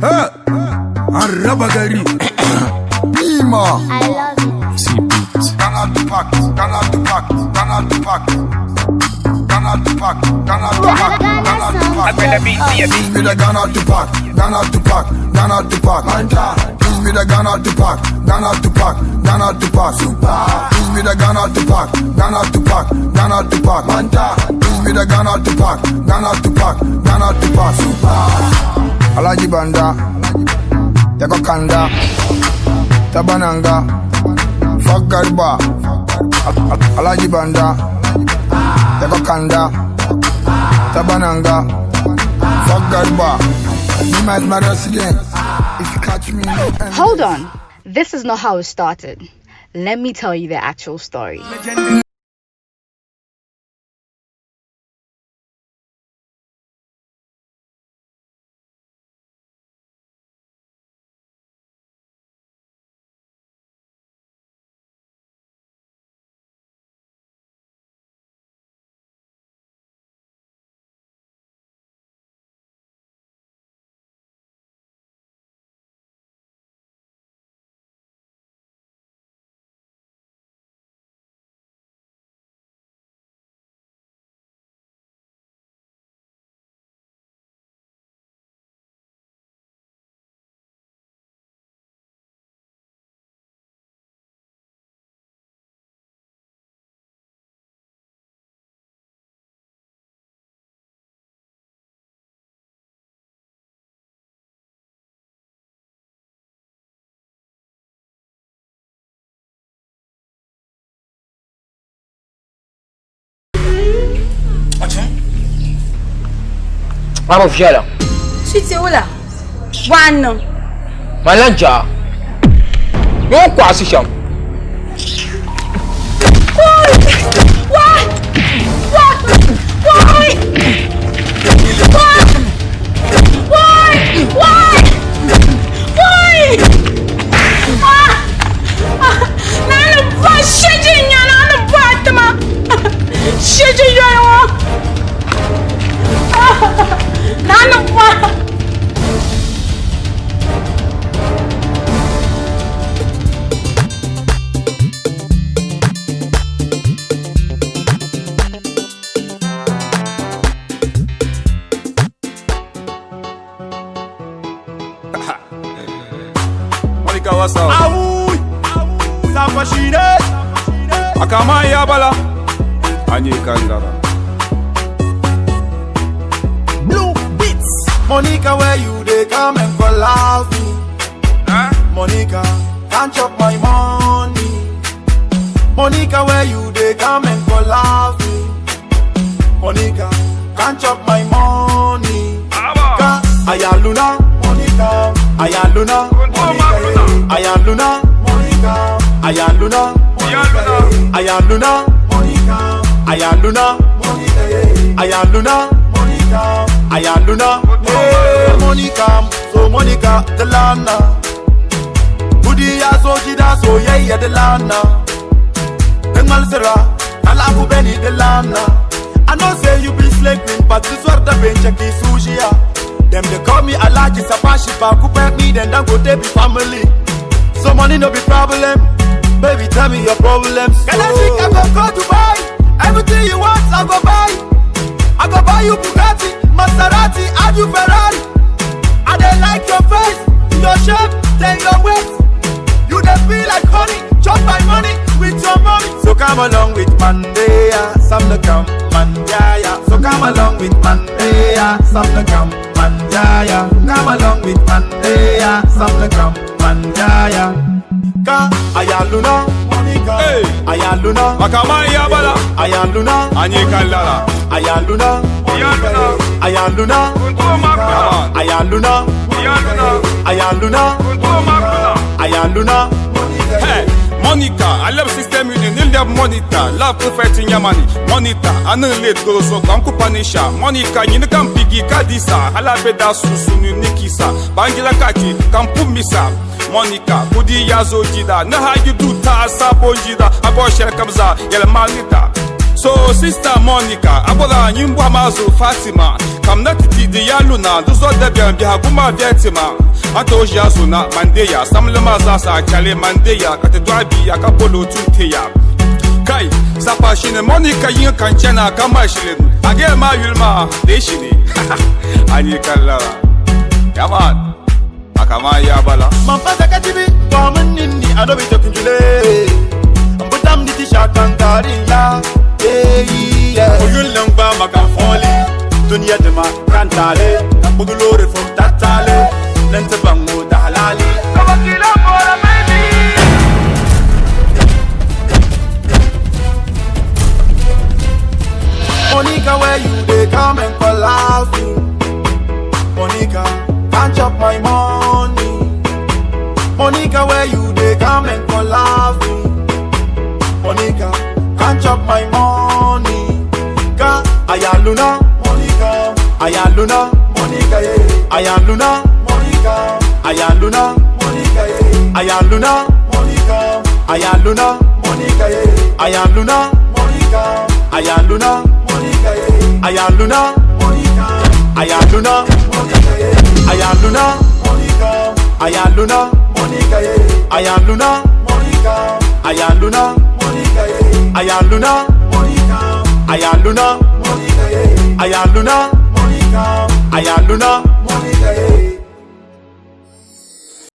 An raba gari. Nima. I love it. C beats. Ghana Tupac, Ghana Tupac, Ghana Tupac. Ghana Tupac, Ghana Tupac, Ghana Tupac. Please be the Ghana Tupac, Ghana Tupac, Ghana Tupac. Manta. Please be the Ghana Tupac, Ghana Tupac, Ghana Tupac. Super. Please be the Ghana Tupac, Ghana Tupac, Ghana Tupac. Manta. Please be the Ghana Tupac, Ghana Tupac, Ghana Tupac. Super. Alhaji Banda, Yako Kanda, Tabananga, Fuck Garba, Alhaji Banda, Yako Kanda, Tabananga, Fuck Garba. Nima is my resident. If you catch me, no end. Hold on. This is not how it started. Let me tell you the actual story. A bi viɛla. Sweetie wula? Bɔha n-niŋ. Man lan jaa. Ni o ni kɔɣisi shɛm. Monica, what's up? Awuy! Sapashine! Akama yabala. Anyi kandara. Blue Beats! Monica, where you dey come and collab me? Huh? Monica, can't chop my money. Monica, where you dey come and collab me? Monica, can't chop my money. Aba. Ka ayaluna, Monica, ayaluna, Monica, ayaluna, Monica, ayaluna, Ayaluna. ayaluna, Monica, ayaluna, Monica, ayaluna, Monica, ayaluna, hey, Monica, so Monica, Delana, Kudi ya so gida soyayya Delana, Ngalsera, Alabu Beni Delana. I know say you be slave queen, but this what the bench ki sushia. Them they call me Alaji Sapashi Baku me, then don't go they be family. So money no be problem. Baby, tell me your problems. Can I think I go go Dubai? Everything you want, I go buy. I go buy you Bugatti, Maserati, and you Ferrari. I dey like your face, your shape, then your weight. You dey feel like honey, chop my money with your mommy. So come along with Mandea, some no come, Mandaya. So come along with Mandea, some no come, Mandaya. Come along with Mandea, some no come, Mandaya. Ka ayaluna, Monica. Hey. Ayaluna, Akama yabala. ayaluna, Anyi kandara. ayaluna, Ayaluna. ayaluna, Yaman. ayaluna, Ayaluna. ayaluna, ayaluna. Hey, Monica, I love system union, nil love monitor, love perfect in Yamani, monitor, I know late go so kam kupanisha, Monica, you know kam pigi kadisa, halabeda susunu nikisa, bangila kaki, kampumisa, Monica, kudi yazo jida, na how you do ta sabo jida, abo share kamza, yel manita. So sister Monica, abora nyimbo mazu Fatima. Kamna titi di yaluna, duzo debian biha guma vietima. Ato jazuna mandeya, samlema zasa chale mandeya, kate dwabi ya kapolo tunteya. Kai, sapa shine Monica yin kanchena kama shilin. Age ma yulma, de shine. Anyi kallara. Yaman. Akama ya bala. Mampasa katibi, kwamun nini adobe tokinjule. Mbutam niti shakangari ya. Yeah, yeah. Oyun lengba makafoli. Dunia dema kantale. Kabugulore from tatale. Nente bango dahalali. Kabakila bora baby. Monica, where you dey come and collapse me? Monica, can't chop my money. Monica, where you dey come and collapse me? Monica, can't chop my money. Ka ayaluna, Monica, ayaluna, Monica, yeah. Ayaluna, Monica, ayaluna, Monica, yeah. Ayaluna, Monica, ayaluna, Monica, yeah. Ayaluna, Monica, ayaluna, Monica, yeah. Ayaluna, Monica, ayaluna, Monica, yeah. Ayaluna, Monica, ayaluna, Monica, yeah. Ayaluna, Monica, ayaluna, Monica, yeah. Ayaluna, Monica, ayaluna, Monica, yeah. Ayaluna, Monica, ayaluna.